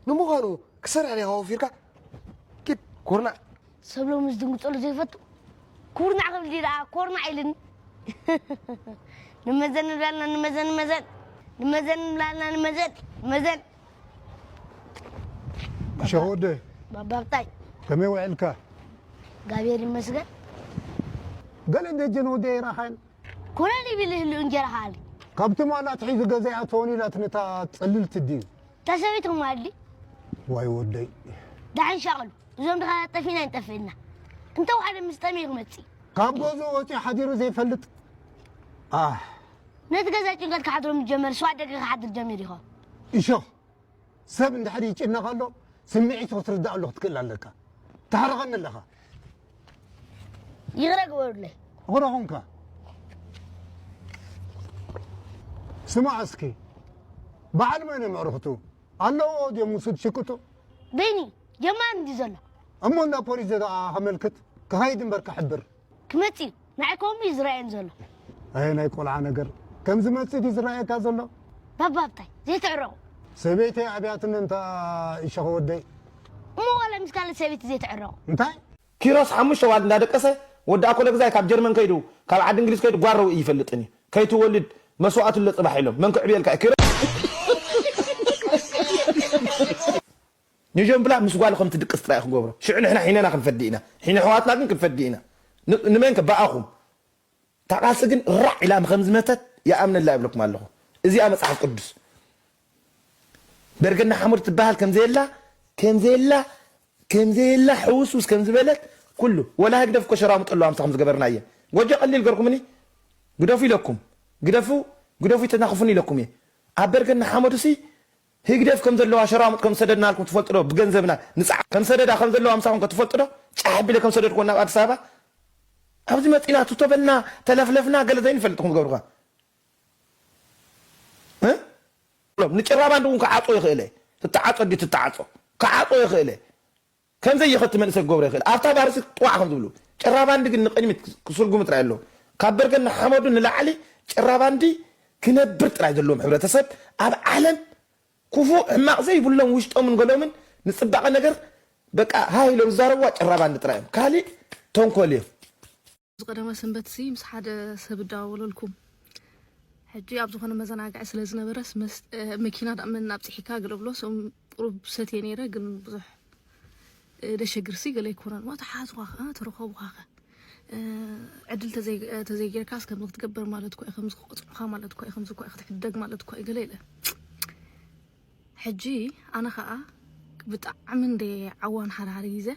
ንምዃኑ ክሰርሕ ዲኻ ወፊርካ? ኪድ ኩርናዕ። ሰብ ሎሚ ዝድንግጸሉ ዘይፈቱ ኩርናዕ ክብል ድዩ ደኣ ኮርናዕ ኢልኒ። ንመዘን ንብላልና ንመዘን ንመዘን ንመዘን ንብላልና ንመዘን ንመዘን ሸወደ ባባብታይ ከመይ ውዕልካ? ጋብሔር ይመስገን። ገለ ደጀን ወደ ራኻን ኮለል ይብል ይህሉ እንጀራ ሃሊ ካብቲ ማላ ትሒዙ ገዛ ይኣትወን ኢላት ነታ ጽልልቲ ድዩ? ተሰቢትኩም ኣድሊ ዋይ ወደይ ዳሕን ሻቕሉ እዞም ድኻ ጠፊና ይንጠፍእና እንተወሓደ ምስ ጠምዩ ክመጽእ ካብ ገዝኡ ወፂኡ ሓዲሩ ዘይፈልጥ ኣህ ነቲ ገዛ ጭንቀት ክሓድሮ ምስ ጀመር ስዋ ደገ ክሓድር ጀሚሩ ይኸውን እሾኽ ሰብ እንድሕር ይጭነቕ ኣሎ ስምዒቱ ክትርዳእ ኣሎ ክትክእል ኣለካ ትሕርቐኒ ኣለኻ ይቕረ ግበሩለይ ይቕረ ኹንካ ስማዕ እስኪ በዓል መን እዮም ኣዕሩኽቱ ኣለዎ ድዮም ውሱድ ሽቅጡ በይኒ ጀማሪ እንዲ ዘሎ እሞ እንዳ ፖሊስ ደኣ ከመልክት ክኸይድ እምበር ክሕብር ክመጽእ እዩ ንዓይ ከምኡ እዩ ዝረኣየን ዘሎ ኣየ ናይ ቆልዓ ነገር ከም ዝመጽእ ድዩ ዝረኣየካ ዘሎ ባባ ኣብታይ ዘይትዕረቑ ሰበይተይ ኣብያትኒ እንታ ይሸኸ ወደይ እሞ ዋላ ምስ ካልእ ሰበይቲ ዘይትዕረቑ እንታይ ኪሮስ ሓሙሽተ ዋል እንዳደቀሰ ወዲ ኣኮለ ግዛይ ካብ ጀርመን ከይዱ ካብ ዓዲ እንግሊዝ ከይዱ ጓረው እዩ ይፈልጥን እዩ ከይትወልድ መስዋእቱ ኣሎ ፅባሕ ኢሎም መን ክዕብየልካ እዩ ኪሮስ ንጆን ብላ ምስ ጓሉ ከም ትድቅስ ጥራይ ክገብሮ ሽዑ ንሕና ሒነና ክንፈዲ ኢና ሒነ ሕዋትና ግን ክንፈዲ ኢና ንመን ከ ብኣኹም ታቃሲ ግን ራዕ ኢላ ከም ዝመተት ይኣምነላ ይብለኩም ኣለኹ እዚኣ መፅሓፍ ቅዱስ በርገና ሓሙድ ትበሃል ከምዘየላ ከምዘየላ ከምዘየላ ሕውስውስ ከም ዝበለት ኩሉ ወላ ህግደፍ እኮ ሸራሙጥ ኣለዋ ምሳኹም ዝገበርናየ ጎጆ ቀሊል ገርኩምኒ ግደፉ ኢለኩም ግደፉ ግደፉ ይተናኽፉኒ ኢለኩም እየ ኣብ በርገና ሓመዱሲ ህግደፍ ከም ዘለዋ ሸራሙጥ ከም ዝሰደድናልኩም ትፈልጡ ዶ ብገንዘብና ንፅዓ ከም ሰደዳ ከም ዘለዋ ምሳኹም ከ ትፈልጡ ዶ ጫሕ ኣቢለ ከም ሰደድኩዎ ናብ ኣዲስ ኣበባ ኣብዚ መፂና ቱቶበልና ተለፍለፍና ገለ ዘይንፈልጥኩም ዝገብሩኻ ንጭራባንድ እውን ክዓፅዎ ይኽእል እየ እተዓጾ ድዩ ትተዓጾ? ክዓጾ ይኽእል እየ። ከምዘይ ይኸቲ መንእሰይ ክገብሮ ይኽእል። ኣብታ ባርሲ ጥዋዕ ከም ዝብሉ። ጭራ ባንዲ ግን ንቕድሚት ክስርጉም ጥራይ ኣለዎ። ካብ በርገን ንሓመዱ ንላዕሊ ጭራ ባንዲ ክነብር ጥራይ ዘለዎም ሕብረተሰብ ኣብ ዓለም ክፉእ ሕማቕ ዘይብሎም ውሽጦምን ገሎምን ንጽባቐ ነገር በቃ ሃይ ኢሎም ዝዛረብዋ ጭራ ባንዲ ጥራይ እዮም። ካሊእ ተንኮል እዮም። ዝቐደመ ሰንበት ሲ ምስ ሓደ ሰብ እዳዋወለልኩም። ሕጂ ኣብ ዝኾነ መዘናግዒ ስለ ዝነበረስ መስ-፣ እ፣ መኪና ደኣ መን ኣብጺሒካ ገለ ብሎ፣ ስም ቁሩብ ሰትየ ነይረ፣ ግን ብዙሕ፣ እ፣ ደሸግር ሲ ገለ ኣይኮነን። እሞ ተሓዝኳ ኸ፣ ተረኸብኳ ኸ። እ፣ ዕድል ተዘይ-፣ እ፣ ተዘይጌርካስ ከምዚ ክትገብር ማለት እኮ እዩ፣ ከምዚ ክቆጽዑኻ ማለት እኮ እዩ፣ ከምዚ እኮ እዩ ክትሕደግ ማለት እኮ እዩ ገለ ኢለ። ሕጂ ኣነ ኸኣ ብጣዕሚ እንደ ዓዋን ሓርሓር ጊዜ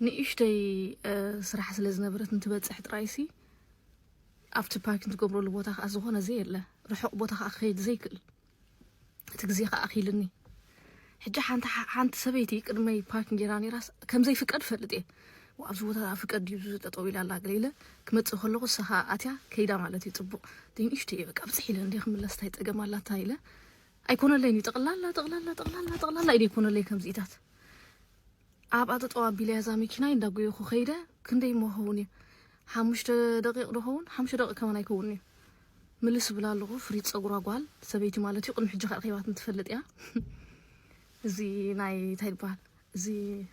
ንእሽተይ፣ እ፣ ስራሕ ስለ ዝነበረት እንትበጽሕ ጥራይሲ ኣብቲ ፓርኪን ትገብረሉ ቦታ ኸኣ ዝኾነ ዘየለ፣ ርሑቕ ቦታ ኸኣ ክኸይድ ዘይክእል፣ እቲ ግዜ ኸኣ ኣኺልኒ። ሕጂ ሓንቲ ሓ-፣ ሓንቲ ሰበይቲ ቅድመይ ፓርኪን ጌራ ነይራስ ከም ዘይፍቀድ እፈልጥ እየ። "ዋ፣ ኣብዚ ቦታ ፍቀድ ድዩ ጠጠው ኢላ ኣላ?" ገለ ኢለ ክመጽእ ከለኹ፣ ንሳ ኸኣ ኣትያ ከይዳ ማለት እዩ። ጽቡቕ፣ ንእሽተይ እየ በቃ ብጽሕ ኢለ እንደ ክምለስ፣ እንታይ ጸገም ኣላታ ኢለ ኣይኮነለይን እዩ። ጠቕላላ፣ ጠቕላላ፣ ጠቕላላ፣ ጠቕላላ ኢለ ኣይኮነለይ ከምዚኢታት። ኣብኣ ጠጠው ኣቢለያ እዛ መኪናይ እንዳጎየኹ ከይደ። ክንደይ እሞ ክኸውን እዩ? ሓሙሽተ ደቂቕ ዶ ኸውን? ሓሙሽተ ደቂቕ ከማን ኣይከውንን እዩ። ምልስ እብል ኣለኹ። ፍሪት ጸጉራ ጓል ሰበይቲ ማለት እዩ። ቅድሚ ሕጂ ከኣ ረኺባትኒ ትፈልጥ እያ። እዚ ናይ እንታይ ይበሃል? እዚ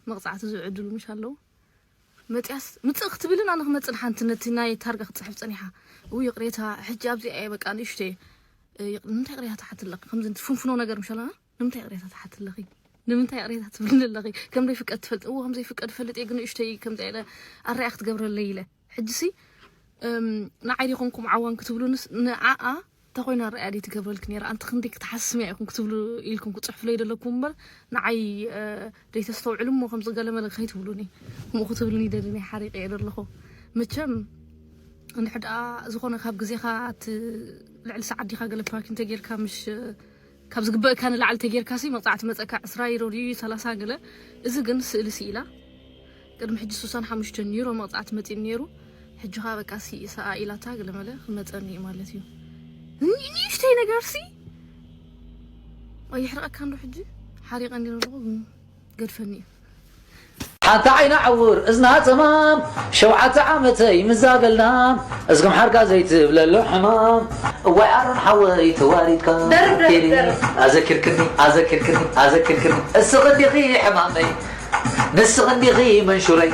መቕጻዕቲ ዝውዕድሉ ምሽ ኣለዉ። መጽያስ ምጽእ ክትብልን ኣነ ክመጽእ ሓንቲ ነቲ ናይ ታርጋ ክትጽሕፍ ጸኒሓ። እው ይቕሬታ፣ ሕጂ ኣብዚኣ እየ በቃ ንእሽተይ። እ፣ ይቕ-፣ ንምንታይ ይቕሬታ ትሓትለኺ? ከምዚ ፍንፍኖ ነገር ምሽ ኣለና? ንምንታይ ይቕሬታ ትሓቲ ኣለኺ? ንምንታይ ይቕሬታ ትብልኒ ኣለኺ? ከም ዘይፍቀድ ትፈልጥ? እዎ፣ ከም ዘይፍቀድ እፈልጥ እየ፣ ግን ንእሽተይ ከምዚኣ ኢለ ኣረኣያ ክትገብረለይ ኢለ። ሕጂሲ፣ እም፣ ንዓይ ዲኹምኩም ዓዋን ክትብሉንስ፣ ንዓኣ እንተኾይና ኣረኣያ ደይ ትገብረልኪ ነይራ? ኣንቲ ክንደይ ክትሓስምያ ኢኹም ክትብሉ ኢልኩም ክትጽሕፉለይ ዘለኩም እምበር፣ ንዓይ፣ እ፣ ደይ ተስተውዕሉ እሞ ከምዚ ገለመለ ከይትብሉኒ። ከምኡ ክትብሉኒ ይደሊ ናይ ሓሪቀ እየ ዘለኹ። መቸም፣ እንድሕር ደኣ ዝኾነ ካብ ግዜኻ እቲ ልዕሊ ሰዓት ዲኻ ገለ ፓርኪን ተጌርካ ምሽ ካብ ዝግበእካ ንላዕሊ ተጌርካሲ መቕጻዕቲ መጸካ ዕስራ ዩሮ ድዩ ሰላሳ ገለ። እዚ ግን ስእሊ ስኢላ። ቅድሚ ሕጂ ስሳን ሓሙሽተን ዩሮ መቕጻዕቲ መጺኡ ነይሩ። ሕጂ ኸኣ በቃ ሲ-፣ ሰኣ ኢላታ ገለ መለ ክመጸኒ እዩ ማለት እዩ። ኒ-፣ ንእሽተይ ነገርሲ ኣይሕርቐካን ዶ ሕጂ? ሓሪቐ እንዲ ኣለኹ ግን ገድፈኒ እዩ። ሓንቲ ዓይና ዕውር እዝና ጸማም፣ ሸውዓተ ዓመተይ ምዛ በልና፣ እስኩም ሓርቃ ዘይትብለሉ ሕማም። እዋይ ኣሮን ሓወይ ተዋሪድካ። ደርፍ፣ ደርፍ፣ ደርፍ። ኣዘኪርክኒ፣ ኣዘኪርክኒ፣ ኣዘኪርክኒ። እስኺ እንዲኺ ሕማመይ፣ ንስኺ እንዲኺ መንሹረይ፣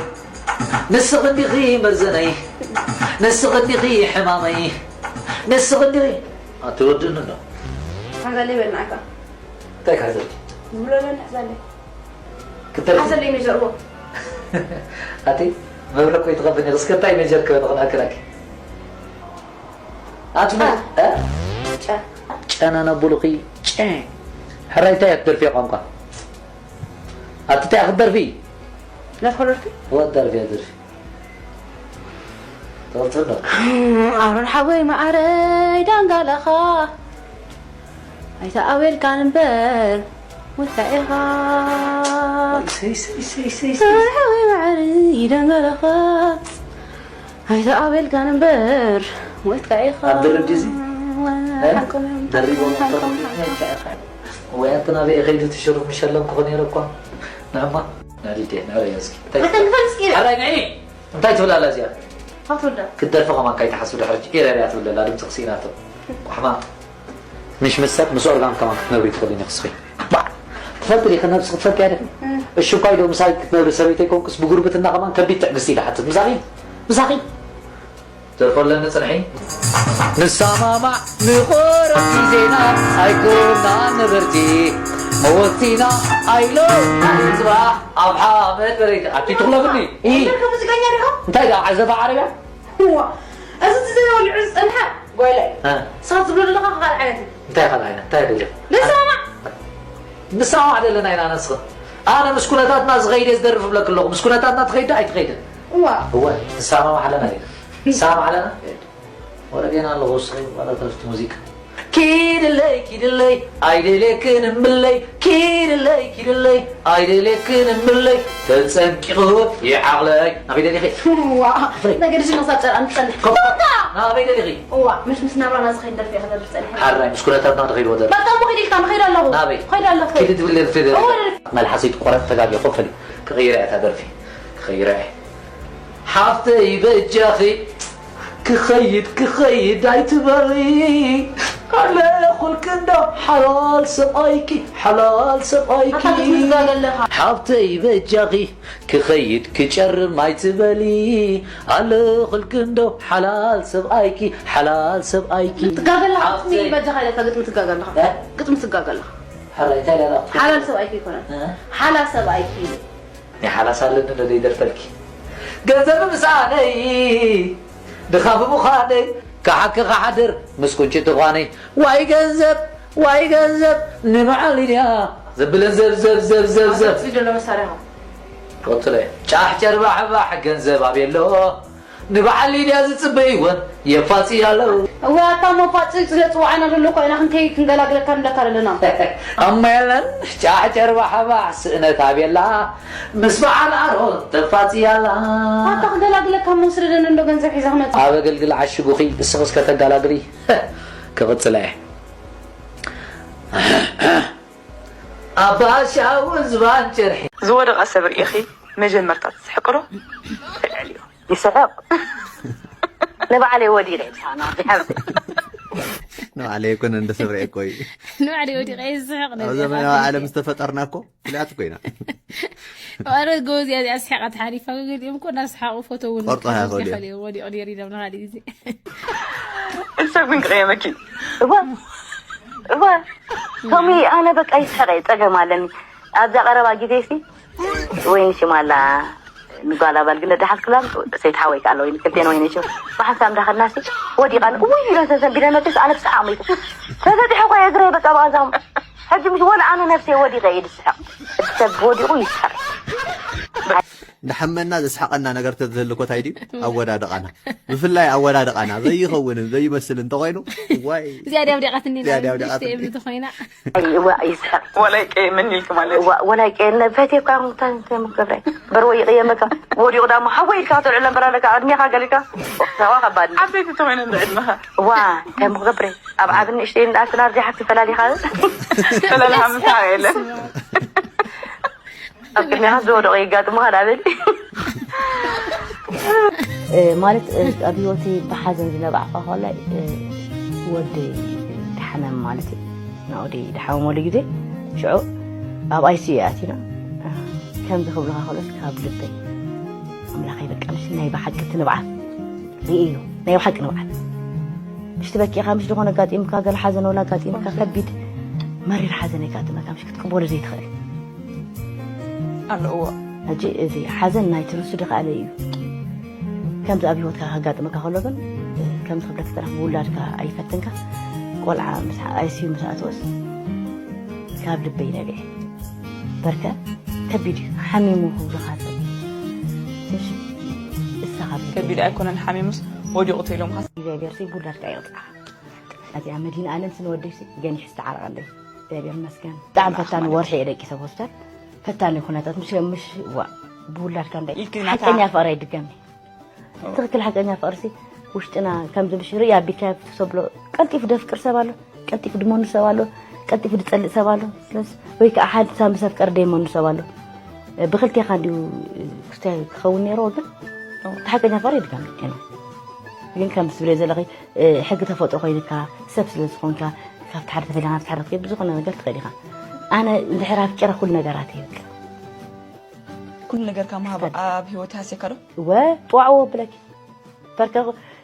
ንስኺ እንዲኺ መርዘነይ፣ ንስኺ እንዲኺ ሕማመይ፣ ንስኺ እንዲኺ ኣትወድኒ ዶ? ሓዛለይ በልናካ። እንታይ ክሕዘልኪ? ዝብሎ ኣለኒ ሓዛለይ። ክትደርፊ? ሓዘለይ ሜጀር እዎ። ኣቲ መብረቅ ወይ ትቐብኒ፣ እስከ እንታይ ሜጀር ክበል ክነኣክለኪ? ኣቲ መ-፣ ጨ። እ? ጨ። ጨና ነቡሉኺ ጨ። ሕራይ እንታይ እያ ትደርፊ ቋንቋ? ኣቲ እንታይ እያ ክትደርፊ? ናትኮለርኪ? ወ ደርፊ እያ ደርፊ። ትቕጽል ዶ? ኣሮን ሓወይ መዓረይ ዳንጋላኻ ኣይተኣወልካን እምበር ወድካ ኢኻ። ሰይ፣ ሰይ፣ ሰይ፣ ሰይ፣ ሰይ። ኣሮን ሓወይ መዓረይ ዳንጋላኻ ኣይተኣወልካን እምበር ወድካ ኢኻ። ኣብ ድርብ ድዚ? እ? ሓንኮም፣ ደሪቦም ሓንኮም፣ ከ-፣ ሓንኮም። ወይ ኣንተ ናበይ ከይዱ ትሽሩፍ ምሸለምኩ ነይረ እኳ። ንዕማ፣ ናዲዴ፣ ንዕረዮ እስኪ። እንታይ ኣታ ንፈል እስኪ። ሓራይ ንዒ! እንታይ ትብል ኣላ እዚኣ? ኣትወዳ። ክትደርፊ ከማን ካይትሓስቢ ድሕሪ ኤረርያ ትብል ኣላ፣ ድምፂ ክስኢናቶ። ቋሕማ። ምሽ ምስ ሰብ፣ ምስ ኦርጋን ከማን ክትነብሪ ትኽእሊ ኢኺ ንስኺ። ባዕ! ትፈልጢ ዲኺ ነብስኺ ትፈልጥያ ዲኺ? እም። እሺ እኳ ኢዶ ምሳይ ክትነብሪ ሰበይተይ ኮንኩስ ብጉርብትና ከማን ከቢድ ትዕግስቲ ኢለ ሓትት። ምሳኺ? ምሳኺ? ደርፎ ኣለኒ ጽንሒ። ንሰማማዕ ንቆረብ ግዜና ኣይኮናን ነበርቲ መወቲና ኣይሎናን ጽባሕ ኣብ ሓመድ በረይቲ ኣቲ ትኽለብኒ። ኢ። እንታይ ከ ሙዚቀኛ ዲኻ? እንታይ ደኣ ዓዘባ ዓረብያ? እዋ፣ እዚ እቲ ዘይወልዑ ዝጸንሐ ጓይላ እዩ። እ። ንስኻ ትብሎ ዘለኻ ካልእ ዓይነት እዩ። እንታይ ካልእ ዓይነት? እንታይ ደለ? ንሰማማዕ። ንሰማማዕ ደለና ኢና ነስኽን። ኣነ ምስ ኩነታትና ዝኸይድ እየ ዝደርፍ እብለክ ኣለኹ። ምስ ኩነታትና ትኸይድ ዶ ኣይትኸይድን? እዋ። እወ፣ ንሰማማዕ ኣለና ኢና። ንሰማማዕ ኣለና? ወረዴና ኣለኹ፣ እስኺ ዋላ ተረፍቲ ሙዚቃ። ኪድለይ፣ ኪድለይ፣ ኣይደልየክን እምብለይ። ኪድለይ፣ ኪድለይ፣ ኣይደልየክን እምብለይ። ተጸንቂቑ ይዓቕለይ። ናበይ ደሊኺ? ዋ፣ ፍሬ። ነገድሽ መሳብ ጨርቃ ንጸንሕ። ኮፍ። ኮታ! ኣበይ ደሊኺ? እዋ፣ ምስ ምስ ናብራና ዝኸይድ ደርፊ እየ ክደርፍ ጸኒሐ። ሓራይ፣ ምስ ኩነታትና ተኸይድዎ ደርፊ። በቃ እሞ ኺድ ኢልካ ንኸይድ ኣለኹ። ናበይ? ኺድ ኣለኹ። ኪዲ ትብል ደርፊ ደርፊ። እዋ፣ ደርፊ። መልሓሰይ ትቆረጥ ተጋጊኹ ፈሊ። ክቕይራ እያ እታ ደርፊ። ክቕይራ እየ። ሓፍተይ በጃኺ ክኸይድ ክኸይድ ኣይትበሊ። ኣለኹልኪ እንዶ ሓላል ሰብኣይኪ፣ ሓላል ሰብኣይኪ። ኣታ ክትምዝጋግ ኣለኻ። ሓፍተይ በጃኺ ክኸይድ ክጨርም ኣይትበሊ። ኣለኹልኪ እንዶ ሓላል ሰብኣይኪ፣ ሓላል ሰብኣይኪ። ትጋገ ኣለኻ። ሓፍተይ ግጥሚ በጃኻ ኢለካ ግጥሚ ትጋገ ኣለኻ። እ? ግጥሚ ትጋገ ኣለኻ። ሓላል እንታይ ኢላ? ሓላል ሰብኣይኪ ይኮነ። እ? ሓላል ሰብኣይኪ። ናይ ሓላስ ኣለኒ ዶ ዘይደርፈልኪ? ገንዘብ ምሳነይ ድኻ ብምዃነይ፣ ክሓኪ ክሓድር ምስ ቁንጭቲ ጓነይ። ዋይ ገንዘብ፣ ዋይ ገንዘብ፣ ንበዓል ኢድያ ዘብለን ዘብ፣ ዘብ፣ ዘብ፣ ዘብ፣ ዘብ። ኣብዚ ዘሎ መሳርያ። ቀጽለ። ጫሕ ጨርባሕባሕ ገንዘብ ኣበይ ኣሎ? ንበዓል ኢድያ ዝጽበይወን የፋጽያ ኣለዉ። እዋ፣ ኣታ መፋጽ ጽለ ጽዋዕና ዘሎ እኮ ኢና ክንከይ ክንገላግለካ ንብለካ ዘለና። እሞ የለን፣ ጫሕ ጨርባሕባሕ ስእነት ኣበይ ኣላ? ምስ በዓል ኣሮን ተፋጽያ ኣላ። ኣታ ክገላግለካ እሞ ስደደኒ እንዶ ገንዘብ ሒዘ ክመጽእ። ኣብ ኣገልግል ዓሽጉኺ፣ ንስኺ እስከ ተጋላግሊ። ክቕጽላ እየ። ኣባ ሻውን ዝባን ጨርሒ። ዝወደቐ ሰብ ርኢኺ መጀመርታ ትስሕቂ ዶ? ተልዕልዮ። ይስሕቕ። ንባዕለይ ወዲቐ እየ ዝስሕቕ፣ ንባዕለይ። ንባዕለይ ኣይኮነን፣ እንደ ሰብ ርኤ እኮ እዩ። ንባዕለይ ወዲቐ እየ ዝስሕቕ፣ ኣብ ነዚ ዘመናዊ ኢኻ ዓለም ትብሊ። ዝተፈጠርና እኮ ፍሉያት እኮ ኢና። ኧረ ጎበዝ እያ እዚኣ፣ ስሒቓ ተሓሊፋ። ገሊኦም እኮ እናሰሓቑ ፎቶ እውን ቆርጦ እያ ከልኡ። ከሊኦም ወዲቑ ነይሩ ኢሎም ንኻልእ ግዜ። ሰብ ግን ክቕየመኪ። እወ፣ እወ። ቶሚ፣ ኣነ በቃ ይስሕቕ እየ፣ ጸገም ኣለኒ። ኣብዛ ቀረባ ግዜ ሲ፣ ወይኒ ሽም ኣላ፣ ንጓል ኣባል ግን ደሓስ ክላም፣ ሰይድ ሓወይ ከኣ ኣሎ፣ ወይኒ ክልቴን ወይኒ ሽም። ብሓንሳብ እንዳኸድና ሲ፣ ወዲቓ፣ ውይ ኢለ ተዘንቢለ መጥስ፣ ኣነ ብሰሓቕ መይቱ። ተዘዲሐ እኮ እግረይ በቃ ብቐዛም። ሕጂ ምሽ ወላ ኣነ ነብሰይ ወዲቐ እየ ዝስሕቕ። እቲ ሰብ ወዲቑ ይስሕቕ። እንዳሓመና ዘስሓቐና ነገር ተዝህሉ እኮ እንታይ ድዩ? ኣወዳድቓና። ብፍላይ ኣወዳድቓና ዘይኸውንን ዘይመስልን እንተኾይኑ፣ ዋይ። እዚኣ ድያ ወዲቓትኒ እዚኣ ድያ ናብ ወዲቓትኒ። ንእሽተይ እምኒ ተኾይና። እዋ፣ ይስሕቕ። ወላይ ቀየመኒ ኢልኪ ማለት እዩ። እዋ፣ ወላይ ቀየመኒ፣ ፈትየካ እንታይ፣ እንታይ ምገብረ? በርወ ይቕየመካ። ወዲቑ ዳሞ ሓወይ ኢልካ ተልዕሎ እምበር ኣለካ፣ ዕድሜኻ ገሊካ። ሰዋ ከባድ እዩ። ዓበይቲ ተኾይነ እንዶ ዕድመኻ። እዋ፣ እንታይ ምገብረ? ኣብ ዓብን ንእሽተይ እንዳኣትና ኣብዚ ሓንቲ ፈላሊኻ። ፈላሊኻ ምሳኻ የለን። ኣብ ቅድሚኻ ዝወደቑ የጋጥሙኻ ዳበል። እ፣ ማለት፣ እ፣ ኣብ ህይወተይ ብሓዘን ዝነባዕኳ ከላይ፣ እ፣ ወደይ ድሓመም ማለት እዩ። ናወደይ ድሓመመሉ ግዜ፣ ሽዑ ኣብ ኣይ ሲ ዩ ኣቲና። እ፣ ከምዚ ክብልኻ ከሎስ ካብ ልበይ፣ ኣምላኸይ፣ በቃ፣ ምሽ ናይ ብሓቂ እቲ ንብዓት ርእዮ፣ ናይ ብሓቂ ንብዓት። ምሽ ትበኪኻ፣ ምሽ ዝኾነ ኣጋጢምካ፣ ገለ ሓዘን ወላ ኣጋጢምካ፣ ከቢድ መሪር ሓዘን የጋጥመካ፣ ምሽ ክትቅበሎ ዘይትኽእል። ኣሎ፣ እዎ። ሕጂ እዚ ሓዘን ናይቲ ንሱ ድኸኣለ እዩ። ከምዚ ኣብ ህይወትካ ከጋጥመካ ከሎ ግን፣ ከምዚ ክብለካ ዝጸናሕኩ፣ ውላድካ ኣይፈትንካ። ቆልዓ ምስ ኣይ ሲ ዩ ምስ ኣተወስ ካብ ልበይ ነቢዐ። በርከ ከቢድ እዩ፣ ሓሚሙ ክብሉኻ ሰብ። ትንሽ እሳ ካብ ልበይ ከቢድ ኣይኮነን፣ ሓሚሙስ ወዲቑ ተኢሎምኻ። እግዚኣብሔር ሲ ብውላድካ ይቕጽዓኻ። እዚኣ መድህን ኣለም ስንወደይ ሲ ገኒሕ ዝተዓረቐለይ። እግዚኣብሔር ይመስገን። ብጣዕሚ ፈታኒ ወርሒ እየ ደቂሰ ኣብ ሆስፒታል። ፈታኒ ኩነታት፣ ምሽ፣ ምሽ፣ ዋ፣ ብውላድካ እንታይ ኢልኪ ናታ ሓቀኛ ፍቕሪ ኣይድገምን። ትኽክል፣ ሓቀኛ ፍቕሪ ሲ ውሽጥና ከምዚ ምሽ ርእያ ኣቢልካ ትሰብሎ። ቀልጢፉ ደፍቅር ሰብ ኣሎ፣ ቀልጢፉ ድመኑ ሰብ ኣሎ፣ ቀልጢፉ ድጸልእ ሰብ ኣሎ። ስለዚ ወይ ከዓ ሓንሳብ ምስ ኣፍቀረ ደይመኑ ሰብ ኣሎ። ብክልቴኻ እንዲዩ ክስታይ ክኸውን ነይርዎ፣ ግን እቲ ሓቀኛ ፍቕሪ ኣይድገምን። ግን ከም ትብለይ ዘለኺ፣ እ፣ ሕጊ ተፈጥሮ ኮይንካ፣ ሰብ ስለ ዝኾንካ፣ ካብቲ ሓደ ተፈሊኻ ናብቲ ሓደ ክትከይድ ብዝኾነ ነገር ትኽእል ኢኻ። ኣነ እንድሕር ኣፍቂረ ኩሉ ነገራት እየ፣ በቃ። ኩሉ ነገርካ ምሃብ ኣብ ህይወት ይሃስየካ ዶ? እወ፣ ጥዋዕዎ ብለኪ። በርከ፣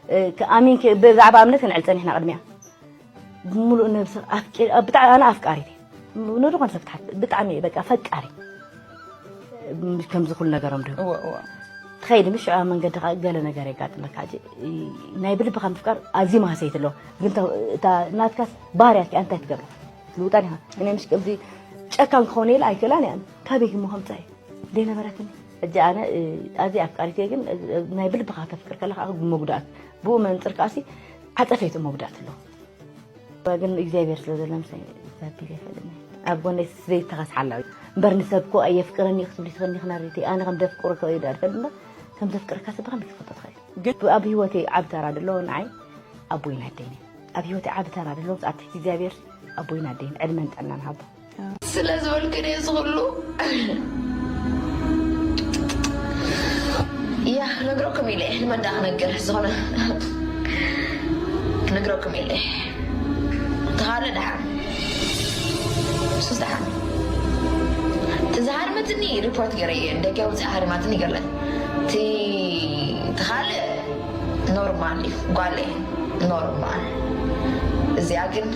እ፣ ኣሚንኪ፣ ብዛዕባ እምነት ክንዕል ጸኒሕና ቅድሚያ። ብምሉእ ነብሰ ኣፍቂ-፣ እ፣ ብጣዕ-፣ ኣነ ኣፍቃሪት እየ። ንዝኾነ ሰብ ትሓት-፣ ብጣዕሚ እየ፣ በቃ፣ ፈቃሪ። ከምዚ ኩሉ ነገሮም ድዩ? እወ፣ እወ። ትኸይድ፣ ምሽ ኣብ መንገድኻ ገለ ነገር የጋጥመካ። ሕጂ፣ ናይ ብልብኻ ምፍቃር ኣዝዩ መሃሰይቲ ኣለዎ። ግን እታ፣ እታ ናትካስ ባህርያት ከኣ እንታይ ትገብር? ትልውጣን ኢኻ። እኔ ምሽ ከምዚ ጨካን ክኸውን ኢለ ኣይክእላን እየ። ካበይ ግን ምኾምጻ እየ? ዘይነበረትኒ። ሕጂ ኣነ፣ እ፣ ኣዝየ ኣፍቃሪት እየ፣ ግን፣ እ፣ ናይ ብልብኻ ተፍቅር ከለኻ መጉዳእት። ብኡ መንጽር ከኣሲ ዓጸፈይቱ መጉዳእት ኣለዎ። ግን እግዚኣብሔር ስለ ዘሎ ምሳይ ዘቢለ ይፈልኒ። ኣብ ጎነይ ዘይተኸስ ሓላዊ። እምበር ንሰብ እኮ ኣየፍቅረኒ እዩ ክትብሊ ትኽእሊ ኢኺ ናርዲተይ። ኣነ ከም ዘፍቅሮ እኮ እዩ ዳር ፈልጥ እምበር፣ ከም ዘፍቅረካ ሰብ ከመይ ክትፈልጦ ትኽእል? ግን ኣብ ህይወተይ ዓቢ ተራ ዘለዎ ንዓይ ኣቦይን ኣደይን ኣብ ህይወት ዓቢ ተራ ዘለዎም ኣብቲ እግዚኣብሔር ኣቦይን ኣደይን ዕድመን ጥዕናን ሃቦ። ስለ ዝበልኩ ድየ ዝኽሉ ያ ክነግረኩም ኢለ እየ። ንመን ዳ ክነግር ዝኾነ ክነግረኩም ኢለ እየ። ተኻለ ደሓን ሱስ ደሓን እቲ ዝሃርመትኒ ሪፖርት ገረ እየ ደጊያ ውፅእ ሃሪማትኒ ገለ እቲ ተኻልእ ኖርማል እዩ ጓለ ኖርማል እዚኣ ግን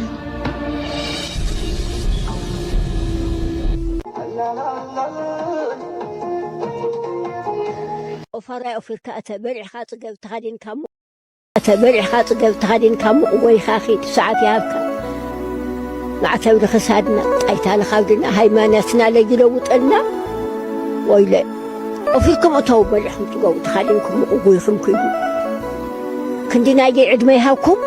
ኦፋራይ ኦፊርካ እተ በሊዕኻ ጽገብ ተኻዲንካ እሞ እተ በሊዕኻ ጽገብ ተኻዲንካ እሞ ወይኻ ኺድ ሰዓት ይሃብካ ማዕተብ ንኽሳድና ጣይታ ንኻብድና ሃይማኖትና ለይለውጠልና ወይለ ኦፊርኩም እተው በሊዕኹም ጽገቡ ተኻዲንኩም ምቕጉይኹም ክይዱ ክንዲ ናየይ ዕድመ ይሃብኩም